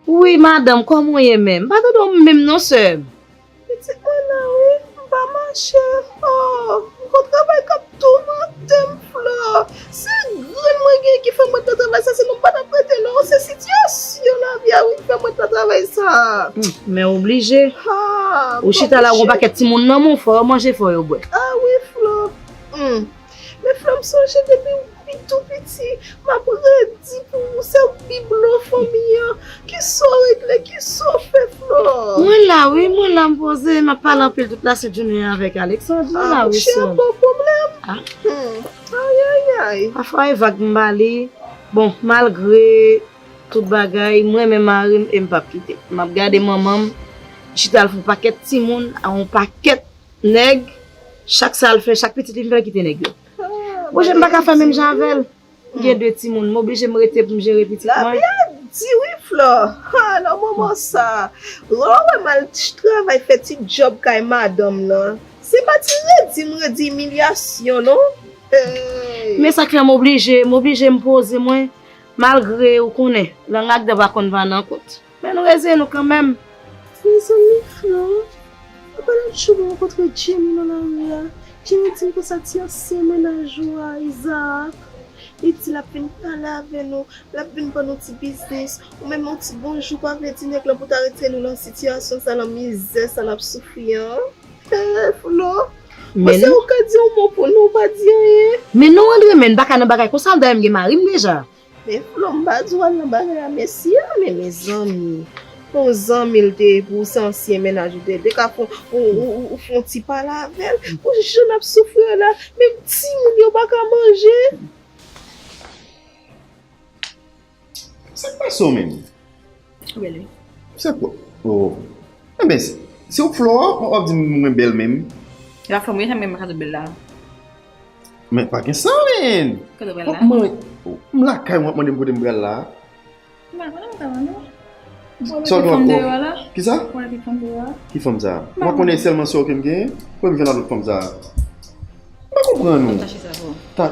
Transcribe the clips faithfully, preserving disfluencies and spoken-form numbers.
Wi, madanm, kòman w ye menm? M pa tande w menm non, sè m. Pitit mwen la wi, m pa mache. Oh, m gon travay k ap toumante m, Flò. Se grenn mwen gen ki fè m ret nan travay sa, sinon m pa t ap rete non. Se sitiyasyon lavi a wi ki fè m ret nan travay sa. Hmm, men oblije. Ha, ou chita la, ou gon pakèt timoun nan men w, fò yo manje, fò yo bwè. Ah wi, Flò. Hmm. Men Flò, m sonje depi w pi tou piti, m ap redi pou ou, se ou k pi blo fanmi an. Kisa w regle, kisa w fè, Flò? Mwen la wi, mwen la, m poze, m ap pale anpil tout lasent jounen an avèk Alexandre. Mwen la wi, sè m. Ah, monchè, pa pwoblèm. Ah. Hmm. Ayayay. Pafwa e vag m ba li. Bon, malgre tout bagay, mwen renmen mari m e m p ap kite. M ap gade manman m chita al fè yon pakèt timoun a yon pakèt nèg, chak sa l fè, chak pitit li vin fè l kite nèg yo. Ah, monchè, m pa ka fè menm jan avè l. M gen de timoun, m oblije m rete pou m jere pitit mwen. Lavi a di wi, Flò. Ha, nan moman sa, lè w wè m al travay fè ti djòb kay madanm nan, se pa ti redi m redi imilyasyon non. Hey. Men sa k fè m oblije, m oblije m poze mwen, malgre ou konnen, lang ak dan pa konn pa nan kont. Men nou reziye nou kanmenm. Mezanmi, Flò, e pa lòt jou mwen rankontre Jenny nan lari a. Jenny di m konsa ti ansyen mennaj ou a, Isaac. Li di l ap vin pale avè nou, l ap vin ban nou ti biznis. Ou menm yon ti bonjou pa vle di nèg lan pou ta retire nou nan sitiyasyon sa, nan mizè sa n ap soufri an. Eh, Flò, men se ou ka di yon mo pou nou, ou pa di anyen. Men non, Andre, men n pa ka nan bagay konsa, dayè m gen mari m deja. Men Flo, m pa di w al nan bagay a mesye a, men mezanmi. Yon zanmi l te ye pou w, se ansyen mennaj ou te ye, te ka fè w, ou, ou, ou, ou fè yon ti pale avè l. Ou jis jan n ap soufri an la, menm timoun yo pa ka manje. Sa k pase w menm? Ou bèl wi. Sa k, oh. Enben, se, se ou k Flo a, w ap di m mwen bèl menm. E pa fanm wi, sa menm ka tou bèl la. Men pa gen sa, men. Kote w pral la? W ap mande, m lakay mwen, w ap mande m kote m pral la. M pa konnen, m pa konnen. Sa w ap fè? Kisa? Ki fanm sa? W ap konnen sèlman sè w ke m genyen? Kote m jwenn lòt fanm sa? M pa konprann ou. Tache sa pou. Ta,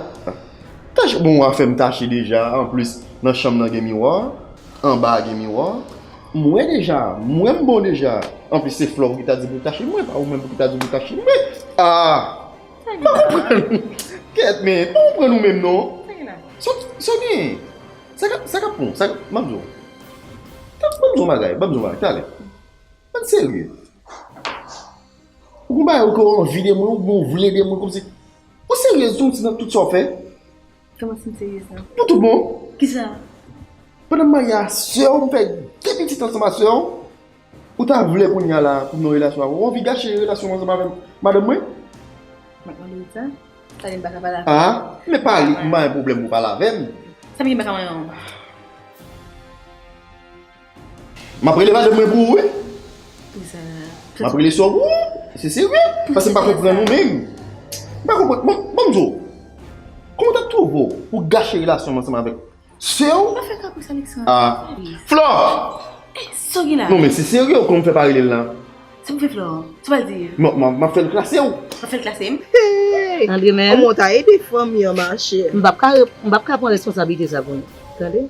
tache, bon, w a fè m tache deja. Anplis, nan chanm nan gen miwa. Anba a gen miwa. M wè deja. M wè m bon deja. Anplis, se Flo ki ta di pou tache mwen. Pa ou menm pou ki ta di pou tache mwen. Ah! M pa konprann. Kèt, men, m pa konprann ou menm, non. Sa w gen? Sa k ap, sa k ap pran w? Sa k ap, ban m di w. Ban m di w yon bagay, ban m di w yon bagay, talè. Ann serye. Ou gon bagay ou ke w anvi de mwen, ou gon vle de mwen, kòmsi. Ou seryez tou, ti nan tout sa w fè? Kòman si m seryez la? Pou tout bon. Kisa? Pandan m marye a sè w, m fè de pitit ansanm a sè w. Ou ta vle kounye a la pou m nan relasyon avè w? Ou anvi gache relasyon m ansanm avè madanm mwen? M ap mande w sa? Sa vle m pa ka pale avè w? Ah, men pale, m pa gen pwoblèm pou w pale avè m. Sa m gen m pa ka manyen w? M ap rele madanm mwen pou ou, wi. Pou sa. M ap rele sè w pou ou. Se serye. Paske m pa konprann ou menm. M pa konprann. Bon, bon, m di w. Kòman w t ap twouve w pou gache relasyon m ansanm avèk sè w? Pa fè kapris, Alexandre. Ah. Flo! Eh, sa w gen la? Non, men se serye, kòman w fè pa rele l la? Sa pou fè Flo? Sa w pral di? M, m, m ap fè l klase w. W ap fè l klase m? Hey! Andre, men. Kòman w ta ede fanmi an mache? M p ap ka, m p ap ka pran responsablite sa pou nou. Tande?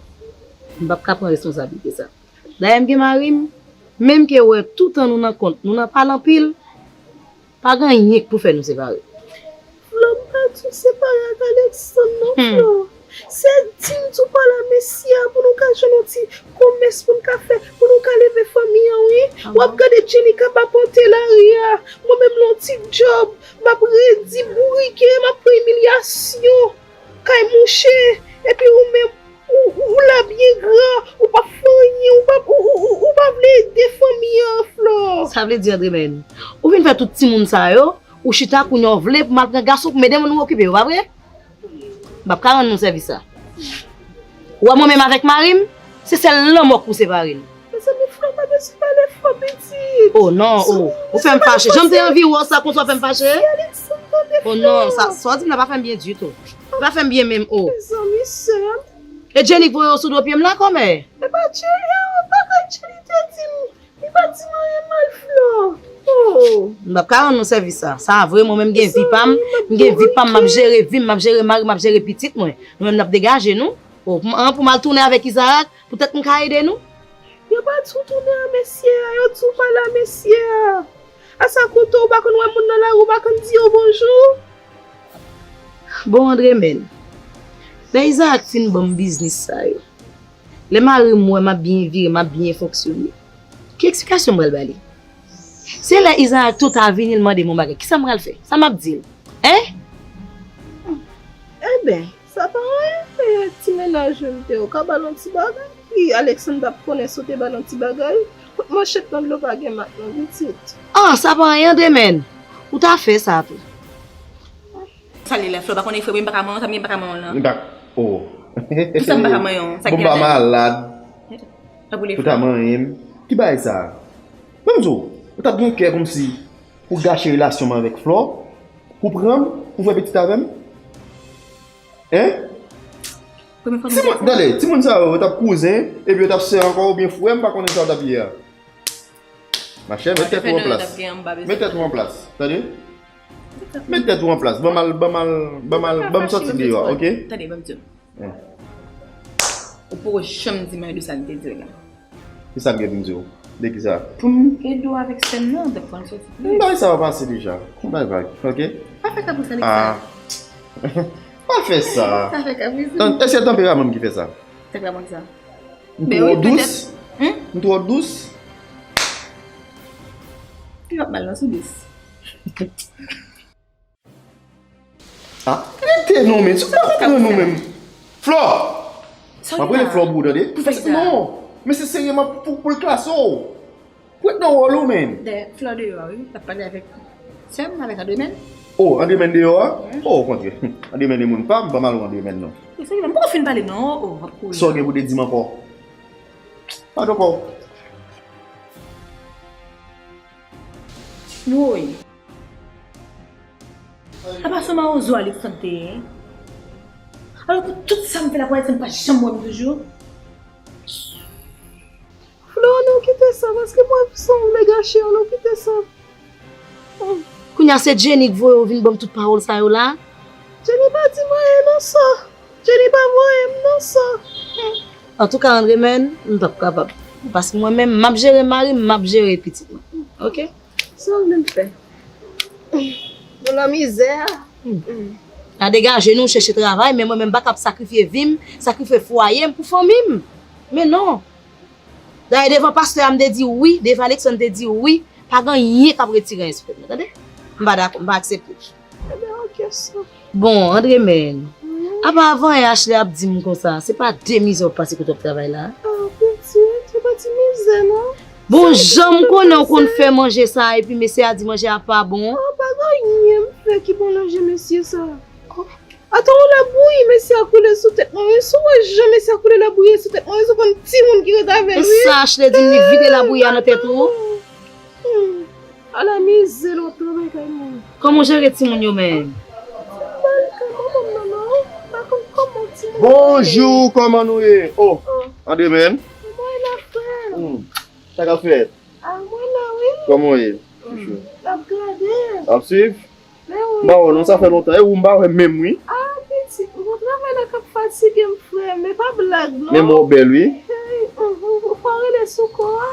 M p ap ka pran responsablite sa. Dayè m gen mari m, menm ke wè toutan nou nan kont, nou nan pale anpil, pa gen anyen k pou fè nou separe. Flo, m pa di w separe ak Alexandre non, Flo. Se di m di w pale a mesye a pou nou ka jwenn yon ti komès pou n ka fè, pou nou ka leve fanmi an, wi. W ap gade Jenny k ap apante lari a, mwen menm nan yon ti djòb, m ap redi bourike, m ap pran imilyasyon kay mouche, epi ou menm, ou, ou, ou la byen gra, ou p ap fè anyen, ou p ap, ou, ou, ou, ou pa vle ede fanmi an, Flo. Sa vle di, Andre, men, ou vin fè tout timoun sa yo, ou chita kounye a w vle pou m al pran gason pou m ede nou okipe yo, pa vre? M p ap ka rann nou sèvis sa. Ou wè mwen menm avèk mari m, se sèl lanmò k pou separe nou. Mezanmi, Flo pa bezwen pale fò pitit. Oh non, oh. Ou fè m fache. Jan m te anvi wè w sa konsa, w fè m fache. Oh non, sa, sa w di m la pa fè m byen ditou. Li pa fè m byen menm, oh. Mezanmi, sè m. E Jenny k voye w sou do pye m la, kòmè? E pa Jenny, e pa Jenny te di m. Li pa di m anyen mal, Flo. Oh. M p ap ka rann nou sèvis sa. Sa vre, mwen menm gen vi pa m. M gen vi pa m, m ap jere vi m, m ap jere mari m, m ap jere pitit mwen. Nou menm n ap degaje nou. Oh, pou m, an, pou m al tounen avèk Isaac, poutèt m ka ede nou. Yo pa di w tounen a mesye a, yo di w pale a mesye a. A sa koute w pa konn wè moun nan lari, w pa konn di yo bonjou. Bon, Andremèn, lè Izarak fin ban m biznis sa yo, lè mari m wè m ap byen vire, m ap byen fonksyone, ki eksplikasyon m pral ba li? Se lè Izarak tou ta vini, l mande m yon bagay, kisa m pral fè? Sa m ap di l? Hein? Enben, sa pa anyen, e, ti mennaj ou te yo ka ba l yon ti bagay. Wi, Alexandre t ap konnen si w te ba l yon ti bagay. Kout manchèt nan dlo pa gen mak non, pitit. Ah, sa pa anyen, Andremèn. Ou ta fè sa tou. Sa li la, Flò, pa konnen frè, m pa ka manyen, sa m pa ka manyen la. M pa, oh. Kisa m pa ka manyen, sa ki malad. Pou ta manyen m. Ki bagay sa? Ban m di w, ou t ap gen kè kòmsi pou gache relasyon m avèk Flò, pou pran m, pou fè pitit avè m? Hein? Timoun, tande, timoun sa yo, yo t ap kouzen, epi yo t ap sè ankò, oubyen frè, m pa konnen sa yo t ap ye a. Machè, met tèt ou an plas. Met tèt ou an plas, tande? Met tèt ou an plas. Ban m al, ban m al, ban m al, ban m sòti deyò, oke? Tande, ban m di w. Hein. Ou poko janm di mwen de sa li te di w la. Kisa m gen pou m di w? De kisa? Pou m ede w avèk sè m nan, donk fò n sòti plis. M bay sa yo pase deja. M bay vag, oke? Pa fè kabris avèk sa. Ah. Pa fè sa. Pa fè kabris. Èske se tanperaman m ki fè sa? Tanperaman ki sa? M twò dous? M twò dous? Li p ap mal non, sou dous. Ah, rete non, men, si w pa konprann ou menm. Flò! M ap rele Flò pou ou tande. Pou fè sa. Non, men se serye m ap pou, pou l klase w. Pou ret nan wòl ou, men. Dayè, Flò deyò a, wi. L ap pale avèk sè m, avèk Andremèn. Oh, Andremèn deyò a? Oh, okontrè. Andremèn e moun pa m, ban m al wè Andremèn non. Sa w gen pou w te di m ankò? Pa dakò. Woy. Apa se mawozo Alexandre te ye? Alò pou tout sa m fè la pou Alexandre pa janm wè m toujou? Flò, ann nou kite sa, paske mwen san w vle gache, ann nou kite sa. Kounye a se Jenny k voye w vin ban m tout pawòl sa yo la? Jenny pa di m anyen nan sa. Jenny pa voye m nan sa. Antouka, Andremèn, m p ap kapab. Paske mwen menm, m ap jere mari m, m ap jere pitit mwen. Oke? Sa w vle m fè? Pou lanmizè a. Hmm. N a degaje nou chèche travay, men mwen menm m pa kab sakrifye vi m, sakrifye fwaye m pou fanmi m. Men non. Dayè devan pastè a m te di wi, devan Alexandre m te di wi, pa gen anyen k ap retire respè m, tande? M pa dakò, m pa aksepte. Ebyen, oke, sè. Bon, Andremèn, apa avan yè Ashley ap di m konsa, se pa de mizè w ap pase kote w ap travay la? Ah, pitit, se pa ti mizè, non. Bon, jan m konnen w konn fè manje sa, epi mesye a di manje a pa bon. Ah, pa gen anyen m fè ki bon nan je mesye sa. Oh. Atan w la bouyi, mesye a koule sou tèt mwen, wi. Si w wè jan mesye a koule la bouyi sou tèt mwen, wi, se konn timoun ki ret avè l, wi. E sa Ashley di m, li vide labouyi a nan tèt ou? Hmm. Ala mizè lontan bagay mwen. Kòman w jere timoun yo menm? Mwen pa konn kòman timoun yo ye. Bonjou, kòman nou ye? Oh, Andremèn. Mwen la, frè. Hmm. Sa k ap fèt? Ah, mwen la, wi. Kòman w ye? Hmm. N ap gade. Ap swiv? Men wi. M pa wè w non, sa fè lontan. E ou m pa wè menm, wi. Ah, pitit, ou travay la k ap fatige m, frè, men pa blag, non. Men mwen w bèl, wi. Hey, ou, ou, ou pa rele sou kò a.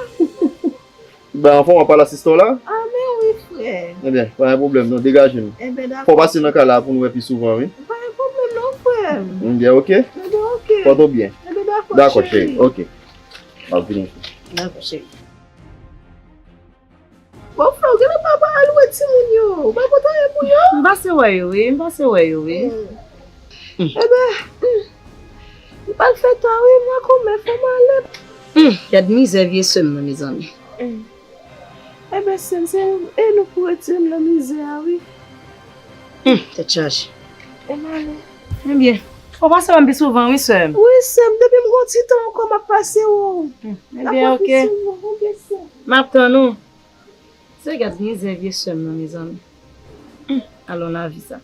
Ben, anfòm, w ap pale a sista w la? Ah, men wi, frè. Ebyen, pa gen pwoblèm, non, degaje nou. Ebyen, dakò. Fò w pase nan kay la pou nou wè pi souvan, wi. Pa gen pwoblèm, non, frè. Ebyen, oke. Ebyen, oke. Pòte w byen. Ebyen, dakò, cheri. Dakò, cheri, oke. M ap vini. Dakò, cheri. Bon, frè, w genlè pa, pa al wè timoun yo. Ou pa pote anyen pou yo? M pase wè yo, wi. M pase wè yo, wi. Hmm. Ebyen, hmm, m pral fè ta, wi. Mwen konmen, fò m ale. Hmm, gad mizè vye sè m nan, mezanmi. Hmm. Ebyen, sè m, se e nou pou retire m nan mizè a, wi. Hmm, tèt chaje. E m ale. Ebyen, fò w pase wè m pi souvan, wi, sè m. Wi, sè m, depi m gon ti tan ankò, m ap pase wè w. Hmm, ebyen, oke. M ap tann ou. Se gad mizè vye sè m nan, mezanmi. Hmm, alon lavi sa.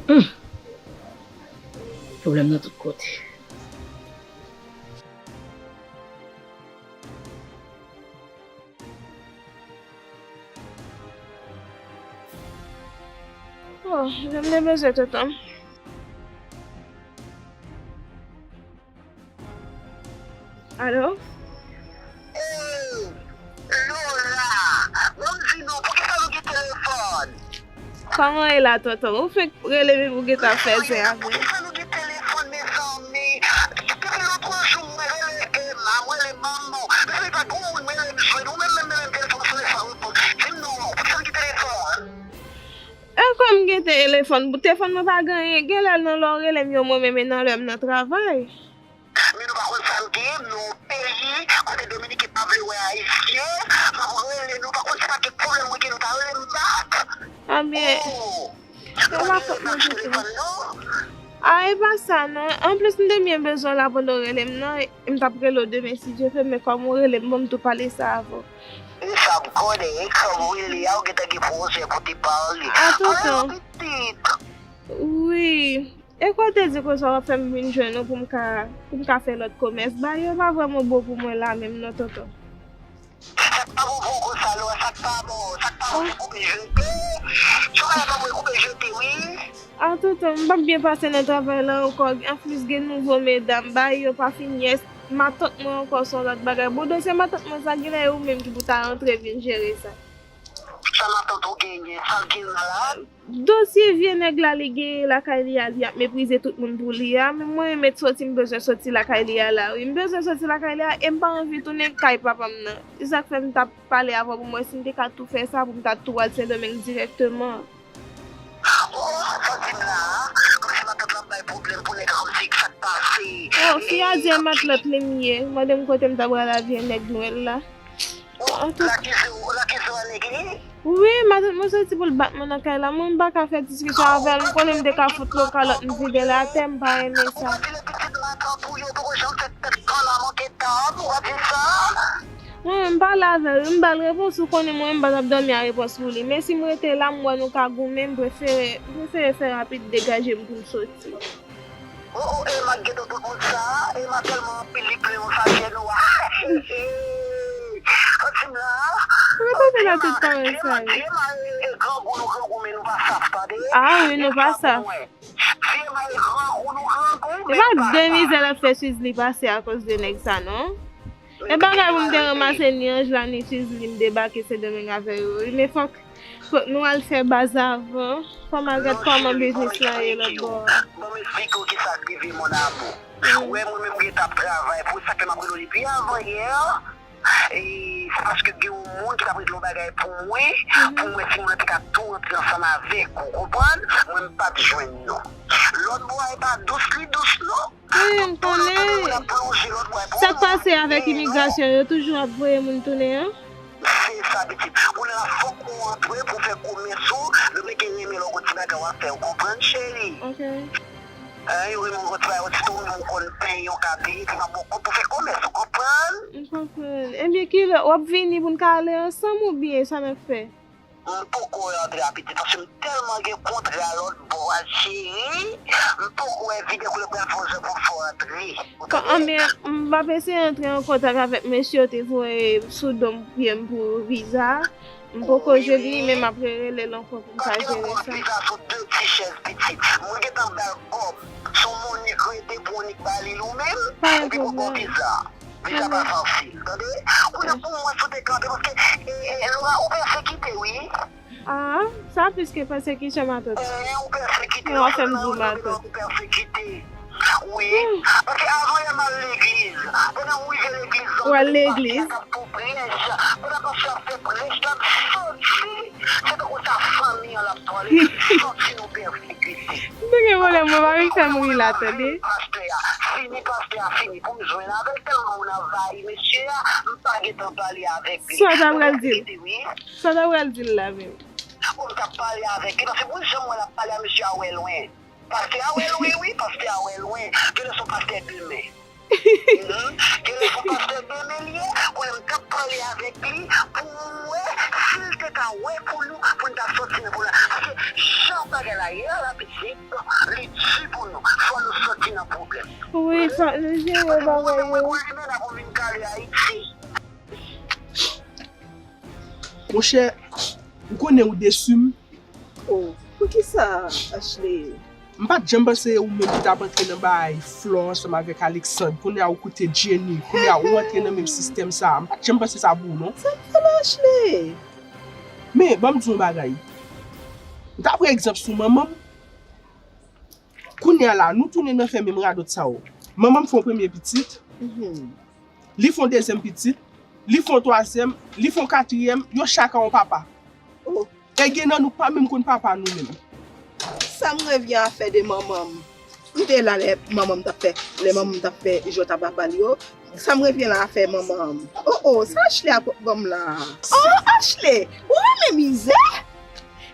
Hmm. Pwoblèm nan tout kote. Oh, jan m te bezwen tonton m. Kòman e la, tonton? Ou fenk rele m epi w gentan ap fè zen avè m. Poukisa nou gen telefòn, mezanmi? Depi lòt jou, mwen rele Emma, mwen rele manman. Mezanmi, pa gen yon moun mwen rele m jwenn. Ou menm, menm, menm, telefòn ou sonne san reponn. Di m non, poukisa nou gen telefòn? E kòm m gen telefòn, telefòn mwen pa gen anyen. Gen lè nan lè w rele m yo mwen menm e nan lè m nan travay. Men nou pa konn sa m gen, m nan yon peyi kote Dominiken pa vle wè Ayisyen, m ap rele nou, pa konn se pa kèk pwoblèm mwen gen, nou ta rele m back. Anbyen, oh, ou pa gen rele m back sou telefòn non. A, e pa sa non. Anplis, m te byen bezwen w la pandan w rele m nan, e m t ap rele w demen si Dye vle, men kòm ou rele m, bon, m tou pale sa avè w. E sa m konnen, e kòm ou rele a, ou gentan gen pwojè pou te pale. A, tonton. Pale non, pitit. Wi. E kwa w te di konsa w ap fè m vin jwenn ou pou m ka, pou m ka fè lòt komès? Bagay yo pa vrèman bon pou mwen la menm non, tonton. Sa k pa bon pou w konsa, Lora, sa k pa bon, sa k pa bon se koupe jete. Sa w pa bon e koupe jete, wi. A, tonton, m p ap byen pase nan travay la ankò. Anplis, gen nouvo medam, bagay yo pa fin yès. Matant mwen ankò se yon lòt bagay. Bon, dosye matant mwen sa, gen lè e ou menm ki pou ta rantre vin jere sa. Sa matant ou genyen, sa l genyen la? Dosye vye nèg la li genyen lakay li a, li ap meprize tout moun pou li a, men mwen mèt soti, m bezwen soti lakay li a la, wi. M bezwen soti lakay li a, e m pa anvi tounen kay papa m nan. Se sa k fè m t ap pale avè w pou m wè si m te ka tou fè sa, pou m ta tou al Sendomeng dirèkteman. Oh, sa w di m la a, kòmsi matant la ap bay pwoblèm pou nèg la, kòmsi sa k pase. Oh, fi a di e matlòt li m ye, mande m kote m ta pral al vye nèg nwèl la. Ou, l akize w, l akize w a nèg li? Wi, matant mwen soti pou l bat mwen nan kay la. Mwen, m pa ka fè diskisyon avè l. M konnen m te ka fout lo kalòt, m vide l atè, m pa renmen sa. Ou pa vile pitit matant ou yo, poko janm fè tèt kanna manke tann, ou pa di sa? Mwen, m pale avè l, m ba l repons, ou konnen mwen, m pa t ap dòmi a repons pou li. Men si m rete la, m wè nou ka goumen, m prefere, m prefere fè rapid degaje m pou m soti. Oh, oh, Emma gentan tout moun sa, Emma tèlman anpil li plen yon sachè nwa. Santi m la. Ou rete la tout pawòl sa yo. Di Emma e grangou nou grangou men nou pa saf tande. Ah wi, nou pa saf. Di Emma e grangou nou grangou men nou pa saf. E pa de mizè l ap fè Sizli pase akoz de nèg sa non. E bagay pou m te ranmase ni Anjla ni Sizli m debake Sendomeng avè yo wi, men fòk Fòk nou al fè baz avan. Fò m al gad kòman biznis lan ye lòt bò a. Ban m esplike w kisa k rive mon amour. Ou wè mwen menm m gentan ap travay pou sa fè m ap rele w depi avanyè. E se paske gen yon moun ki t ap regle yon bagay pou mwen, pou m wè si moun nan te ka tou rantre ansanm avèk ou, konprann? Mwen m pa t jwenn nou. Lòt bò a e pa dous li dous non. Wi, m konnen. Sa k pase avèk imigrasyon, yo toujou ap voye moun tounen an? Se sa pitit. Kounye a fòk ou antre pou fè komès ou, Dominiken renmen lè w gon ti bagay w ap fè, ou konprann cheri? Ok. Hein, yo renmen w gon ti bagay, yon ti tonbe ou konn penyen, yon ka peye, epi m ap ba w kòb pou fè komès, ou konprann? M konprann. Ebyen kilè w ap vini pou n ka ale ansanm oubyen sa n ap fè? M poko rantre a pitit, paske m tèlman gen kontra lòt bò a cheri, m poko wè vide koulè pral fè w jan pou fè w antre. Anben, m p ap eseye antre an kontak avèk mesye yo te voye sou do m, pye m pou viza. M poko jwenn li, men m ap rerele l ankò pou m ka jere sa. Viza sou de ti chèz pitit. Mwen gentan ba l kòb. Si w Monik rete pou Monik ba li l ou menm, epi pou bon viza. Viza pa fasil, tande? Kounye a pou mwen sou te kanpe, paske, e, e, Laura, ou pèsekite, wi. Ah, sa plis ke pèsekisyon, matant. E, ou pèsekite, non, w ap fè m di w, matant. Ou pèsekite. Wi, paske avan yè m al legliz. Pandan m rive legliz, ou al legliz? Pandan pastè ap fè prèch, pandan pastè ap fè prèch, l ap santi se tankou sa fanmi an l ap pale, santi nou pèsekite. M te gen pwoblèm, mwen pa vin fè m ri la, tande. Pastè a fini, pastè a fini. Pou m jwenn avè l, tèlman moun anvayi mesye a, m pa gentan pale avèk li. Sa w ta pral di l? Sa w ta pral di l la menm? Bon, m t ap pale avèk li, paske pou jan m wè l ap pale a mesye a wè lwen. Pastè a wè lwen, wi, pastè a wè lwen. Genlè se yon pastè demen. Mhm. Genlè se yon pastè demen li ye, kounye a m t ap pale avèk li pou m wè si l te ka wè pou nou, pou n ta sòti nan pwoblèm. Paske jan bagay la ye a la pitit, li di pou nou, fò nou sòti nan pwoblèm. Wi, fò nou jere bagay yo. Mwen, mwen, mwen, mwen, mwen, pou m vin kale Ayiti. Monchè, ou konnen ou desi m. Oh, poukisa, Ashley? M pa t janm panse ou menm ki t ap antre nan bagay Flore ansanm avèk Alexandre. Kounye a ou koute Jenny. Kounye a ou antre nan menm sistèm sa a. M pa t janm panse sa pou ou, non. Sa m fè la, Ashley? Men, ban m di w yon bagay. M ta pran egzanp sou manman m. Kounye a la, nou tounen nan fè menm radòt sa yo. Manman m fè yon premye pitit, li fè yon dezyèm pitit, li fè yon twazyèm, li fè yon katriyèm, yo chak a yon papa. E gen nan nou pa menm konn papa nou menm. Sa m revyen afè de manman m. M te la lè manman m t ap fè, lè manman m t ap fè jwèt a papa l yo. Sa m revyen la afè manman m. Oh oh, sa Ashley ap ban m la? Oh Ashley, ou renmen mizè?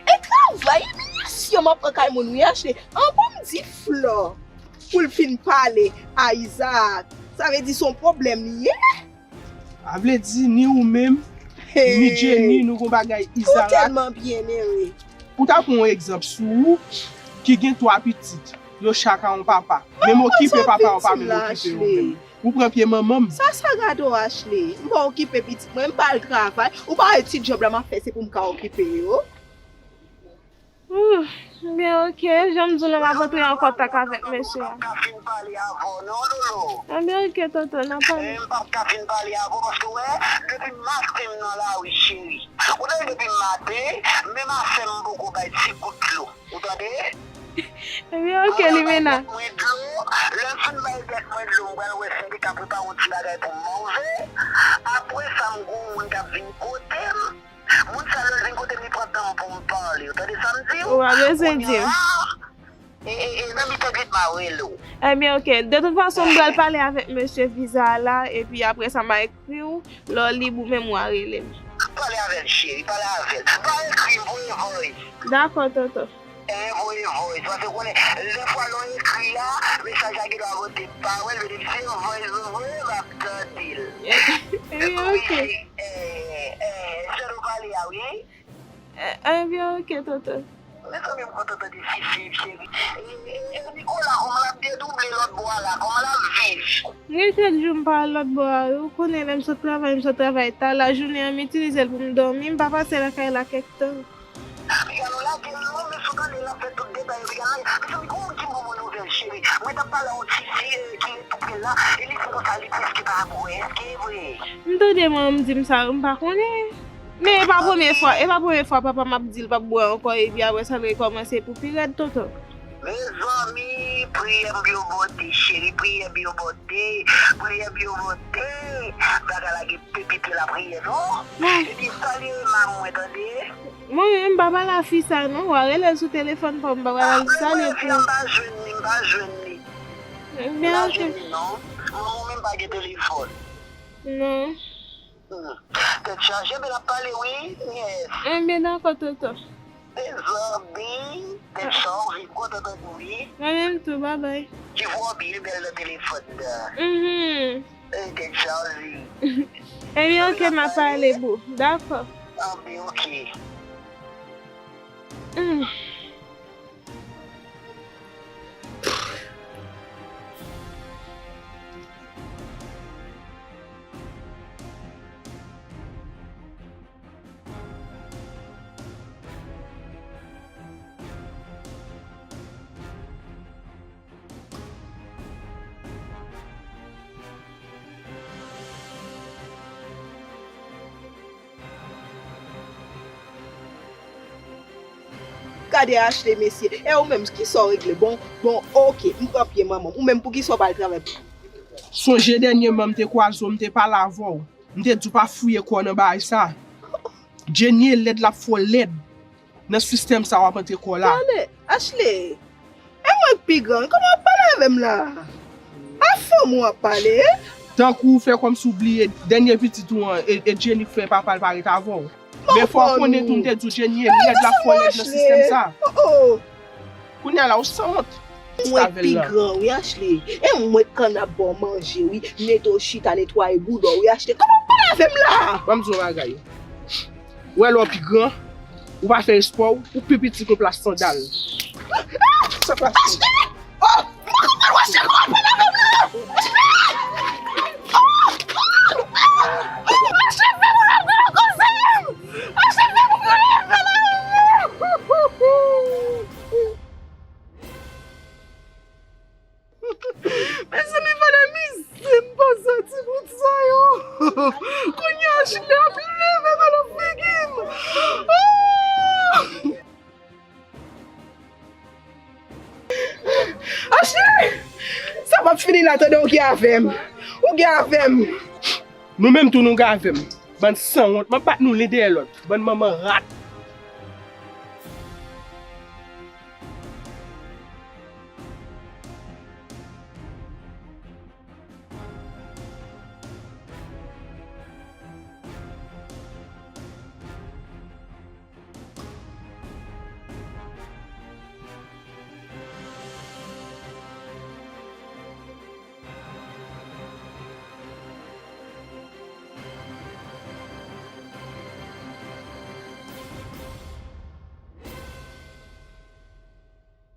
E travay, imilyasyon m ap pran kay moun wi Ashley. An bon m di Flò pou l fin pale a Isaac. Sa vle di se yon pwoblèm li ye? A vle di ni ou menm, ni Jenny, nou gon bagay Isaac. Ou tèlman byenere. Ou ta pran yon egzanp sou ou ki gen twa pitit, yo chak a yon papa. Menm okipe papa yo pa menm okipe yo menm. Ou pran pye manman m. Sa sa gade w Ashley? M pa okipe pitit mwen, m pa al travay. Ou pa wè ti djòb la m ap fè se pou m ka okipe yo? Ooh, byen oke, jan m di w la m ap antre an kontak avèk mesye a. Ebyen oke tonton, n a pale. M p ap ka fin pale avè w paske w wè, depi maten m nan lari cheri. Ou tande depi maten, menm afè m poko bay ti gout dlo. Ou tande? Ebyen oke Limena. Mwen dlo, lè m fin bay tèt mwen dlo, m pral wè si m te ka prepare yon ti bagay pou m manje. Apre sa m gon moun k ap vin kote m. Moun sa lè l vin kote m li pran tan m pou m pale. Ou tande sa m di w? Ou pa bezwen di m. E, e, e, nan mitan nwit m a rele w. Ebyen oke. De tout fason m pral pale avèk mesye viza a la epi apre sa m a ekri w. Lè w lib ou menm w a rele m. Pale avè l cheri, pale avè l. Pa ekri m, voye voice. Dakò tonton. Envoye voice, paske w konnen lè fwa lè w ekri a, mesaj la gen dwa pote pawòl, men depi se yon voice ou voye, m ap tande l. Ebyen oke. Ebyen oke. Ebyen oke tonton. Mezanmi m kontan tande Fifi cheri. E Nicolas kòman l ap dedouble lòt bò a la, kòman l ap viv? Gen kèk jou m pa al lòt bò a wi, ou konnen lè m sot travay, m sot travay ta, lajounen an m itilize l pou m dòmi, m pa pase lakay la kèk tan. Piga nou lage l non, men si w tande l ap fè tout detay yo, piga nou lage. Mezanmi, gon moun ki ban mwen nouvèl cheri. Mwen t ap pale a yon ti fi ki ret tou pre l la, e li di konsa li prèske pa bwè. Èske e vre? M tande manman m di m sa wi, m pa konnen. Men e pa premye fwa, e pa premye fwa papa m ap di l p ap bwè ankò epi apre sa l rekòmanse pou pi rèd tonton. Mezanmi, priyè m byen bote, cheri, priyè byen bote, priyè byen bote. Bagay la gen pepite lapriyè non. Epi salye Emma mwen tande. Mwen menm m pa pale a fi sa non, w a rele l sou telefòn pa w, m pa pale a l, salye pou ou. M pa jwenn li, m pa jwenn li. M pa jwenn li non. Manman w menm pa gen telefòn. Non. Tèt chaje men n ap pale wi, nyès. Enben dakò tonton. Mezanmi, tèt chaje, m kontan tande w wi. Mwen menm tou, babay. Ti vwa w byen bèl nan telefòn nan. Mhm. Tèt chaje. Ebyen oke, m ap pale boo. Dakò. Anben oke. Gade Ashley mesye, e ou menm kisa w regle? Bon, bon, oke, m pran pye manman m. Ou menm poukisa w pa al travay pou. Sonje dènyèman m te kwaze w, m te pale avè w. M te di w pa fouye kò w nan bagay sa. Jenny e lèd, l ap fè w lèd. Nan sistèm sa w ap antre kò la. Tande, Ashley, e mwen k pi gran wi, kòman w ap pale avè m la? A fanm ou ap pale? Tankou w fè kòmsi w bliye dènye pitit ou an, e, e Jenny k fè papa l pa ret avè w. Men fò w konnen tou m te di w Jenny e lèd, l ap fè w lèd nan sistèm sa. Kounye a la ou sanwont. Mwen k pi gran wi Ashley. E mwen k konn ap ba w manje wi, nete w chita, netwaye bouda w wi Ashley. Kòman w pale avè m la? Ban m di w yon bagay. Ou wè lè w pi gran, ou pa fè espò, ou pi piti ke plas sandal. Sa pase? Mezanmi, valè mizè m pase a ti bout sa yo. Kounye a Ashley ap leve nan figi m. Ah! Ap fini la, tande, ou gen avè m. Ou gen avè m. Nou menm tou nou gen avè m. Bann sanwont, m ap bat nou len dèyè lòt. Bann manman rat.